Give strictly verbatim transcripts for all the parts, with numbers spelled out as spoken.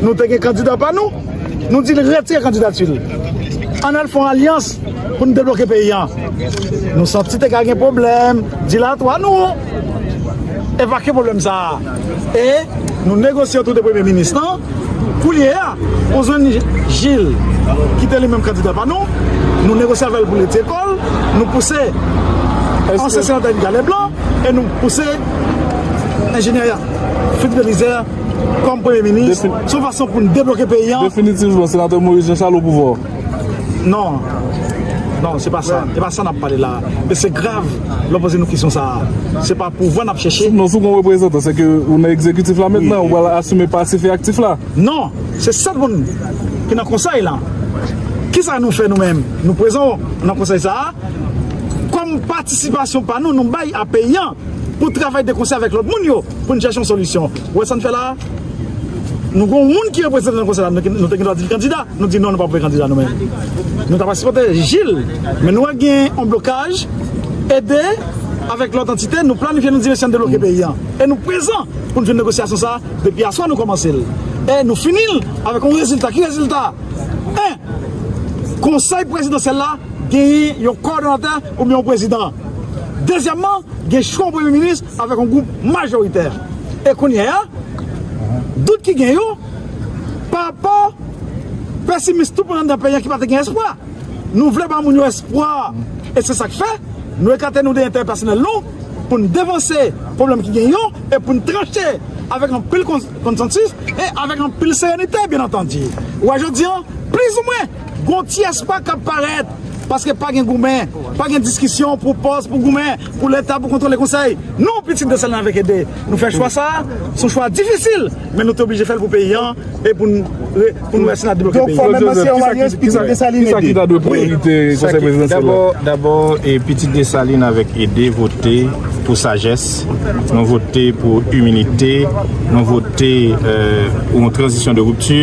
Nou te gen kandida pa nou, nou di l retire kandidati l. Ann al fè yon alyans pou n debloke peyi a. Nou santi te ka gen pwoblèm, dilatwa, nou evakye pwoblèm sa a. E nou negosye otou de premye minis lan. Koulye a, ou jwenn Gilles, ki te li menm kandida pa nou, nou negosye avè l pou l retire kò l, nou pouse ansyen senatè Edgar Leblanc, e nou pouse enjenyè Philippe Belizaire kòm premye minis, se yon fason pou n debloke peyi a. Definitivman, senatè Moïse Jean Charles o pouvwa. Non. Non, se pa sa. E pa sa n ap pale la. E se grav lè w poze nou kesyon sa a. Se pa pouvwa n ap chèche. Non, si w gon reprezantan, se ke ou nan egzekitif la mentnan, ou pral asime pasif e aktif la. Non, se sèl moun ki nan konsèy la. Kisa nou fè nou menm? Nou prezan nan konsèy sa a. Kòm patisipasyon pa nou, nou bay a peyi a pou travay de konsè avèk lòt moun yo, pou n chèche yon solisyon. Ou wè sa n fè la a? Nou gen yon moun ki reprezante nan konsèy la, nou, nou te gen dwa di l kandida. Nou di non, nou p ap voye kandida nou menm. Nou ta pral sipòte Gilles, men nou wè gen yon blokaj, ede avèk lòt antite, nou planifye, nou di mesye ann debloke peyi a. E nou prezan pou n jwenn negosyasyon sa a, depi aswè nou kòmanse l. E nou fini l avèk yon rezilta. Ki rezilta? En, konsèy prezidansyèl la genyen yon kòdonatè oubyen yon prezidan. Dezyèmman, gen chwa yon premye minis avèk yon gwoup majoritè. E kounye a, dout ki gen yo, pa rapò pesimis tout moun anndan peyi a ki pa te gen espwa. Nou vle ba moun yo espwa. E se sa k fè, nou ekate nou de enterè pèsonèl nou pou n devanse pwoblèm ki gen yo e pou n tranche avèk anpil kon-, konsansis e avèk anpil serenite, byen antandi. Ou wè, jodi a, plizoumwen, gon ti espwa k ap parèt. Paske pa gen goumen, pa gen diskisyon pou pòz, pou goumen, pou Leta, pou kontwole konsèy. Nou, pitit Desalin avèk Ede, nou fè chwa sa a, se yon chwa difisil, men nou te oblije fè l pou peyi a, e pou n, pou n wè si n a debloke peyi a. Donk, fò menm nan se yon alyans pitit Desalin Ede. Kisa ki ta dwe priyorite konsèy prezidansyèl la? Dabò, dabò, e pitit Desalin avèk Ede vote pou sajès, nou vote pou imilite, nou vote, euh, yon tranzisyon de ripti,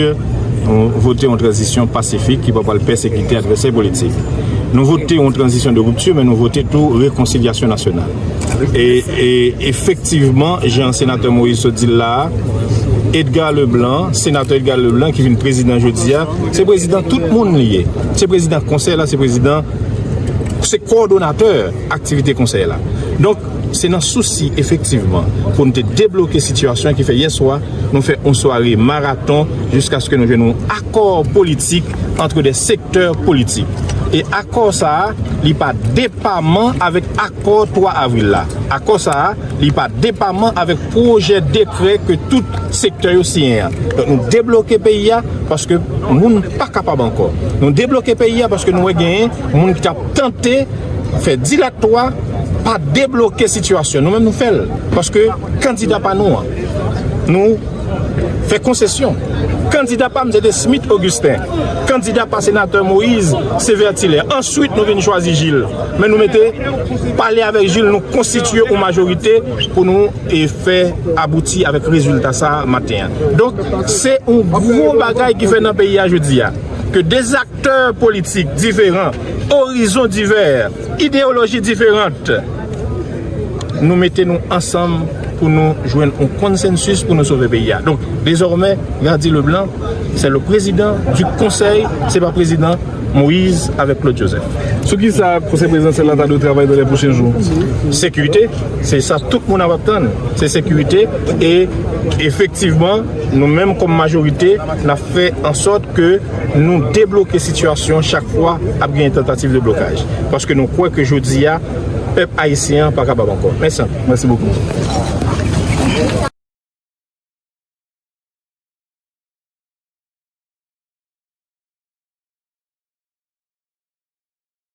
nou vote yon tranzisyon pasifik ki pa pral pèsekite advèsè politik. Nou vote yon tranzisyon de ripti, men nou vote tou rekonsilyasyon nasyonal. E, e efektivman, jan senatè Moïse sot di l la a, Edgar Leblanc, senatè Edgar Leblanc ki vin prezidan jodi a, se prezidan tout moun li ye. Se prezidan konsèy la, se prezidan, se kowòdonatè aktivite konsèy la. Donk, se nan sousi, efektivman, pou n te debloke sitiyasyon ki fè yè swa, nou fè yon sware maraton jiskaske nou jwenn yon akò politik antre de sektè politik. E akò sa a, li pa depaman avèk akò twa avril la. Akò sa a, li pa depaman avèk pwojè dekrè ke tout sektè yo siyen an. Donk, nou debloke peyi a paske moun pa kapab ankò. Nou debloke peyi a paske nou wè genyen moun ki t ap tante fè dilatwa, pa debloke sitiyasyon. Nou menm nou fè l. Paske kandida pa nou an, nou fè konsesyon. Kandida pa m se te Smith Augustin. Kandida pa senatè Moïse se Vertilaire. Answit, nou vin chwazi Gilles. Men nou mete pale avèk Gilles, nou konstitye yon majorite pou nou e fè abouti avèk rezilta sa a maten an. Donk, se yon gwo bagay ki fèt nan peyi a jodi a. Ke de aktè politik diferan, orizon divè, ideyoloji diferan, nou mete nou ansanm pou nou jwenn yon konsensis pou nou sove peyi a. Donk, dezòmè, Gardy Leblanc, c'est le président du Conseil, se pa prezidan Moïse avèk Claude Joseph. Sou ki sa konsèy prezidansyèl la ta dwe travay nan lè pwochen jou? Sekirite, se sa tout moun ap atann, se sekirite. E efektivman, nou menm kòm majorite, n ap fè an sòt ke nou debloke sitiyasyon chak fwa ap gen tantativ de blokaj. Paske nou kwè ke jodi a, pèp ayisyen an pa kapab ankò. Mèsi anpil. Mèsi bokou.